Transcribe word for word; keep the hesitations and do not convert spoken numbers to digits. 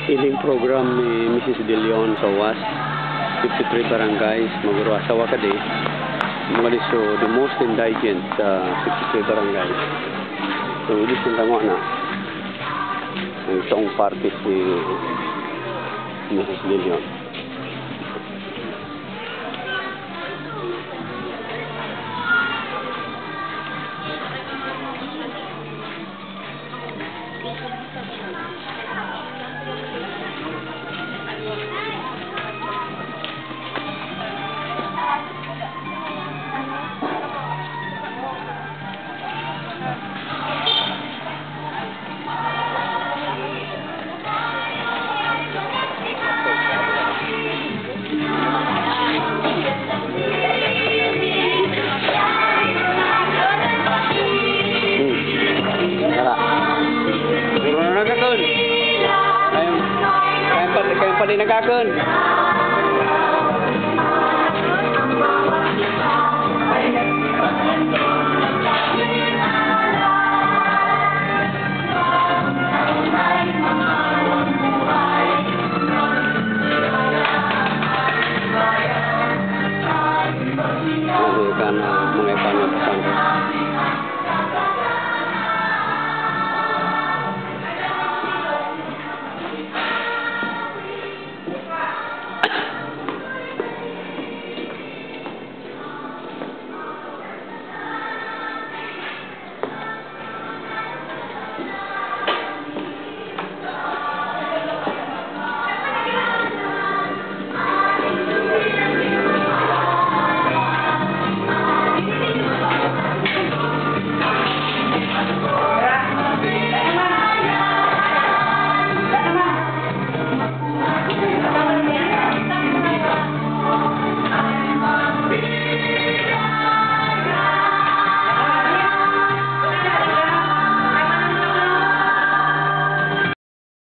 Healing program ni Missus De Leon sa was fifty-three barangays, maguro asawa kadi, mga liso, the most indigent sa fifty-three barangays. So, ibig sabihin, tama na. Itong party si Missus De Leon. Hmm. Tara. Puro na nagkakon. Kaya, kaya pa, kaya pa di nagkakon.